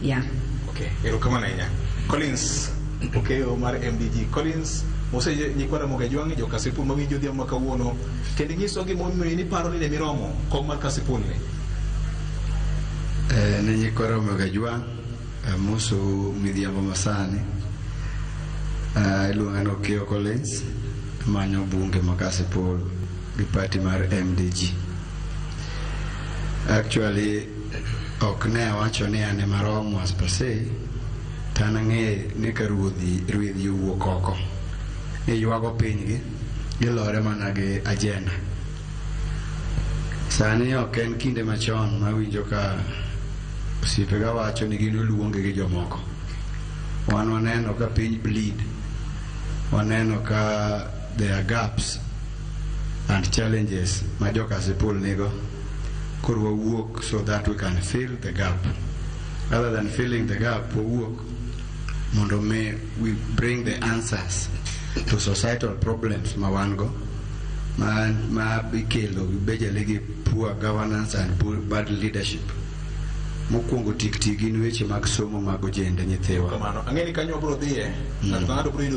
Yeah. Okay, erokamano ahinya. Collins Okeyo mar MDG. Collins, mose nyikwa Ramogi Ajwang' jo Kasipul mawinjo odhiambo ma kawuono kendo inyiso gimomiyo niparo ni ne miromo kom mar Kasipul ni. Ne nyikwa Ramogi Ajwang', amosou midhiambo masani. Iluonga ni Okeyo Collins, amanyo bunge ma Kasipul gi party mar MDG. Actually, ok ne awacho ni an ema aromo as per se, to an ang'e ni ka ruodhi ruedhi owuok oko, ni ywago pinygi, gilore mana gi agenda. Sani ok en kinde machon mawinjo ka osiepega wacho ni gin oluonge gi jomoko. Wan waneno ka piny bleed. Waneno ka there are gaps and challenges ma jo Kasipul nigo. Koro wawuok so that we can fill the gap. Rather than filling the gap, wawuok mondo mi we bring the answers to societal problems ma wan go ma ikelo bejali gi poor governance and poor bad leadership. Mokwongo tik tik gin weche mag somo mag ojende nyithiwa. Kamano. Ang'e ni kanyo wabiro dhiye. Ng'ato ka ng'ato biro yudo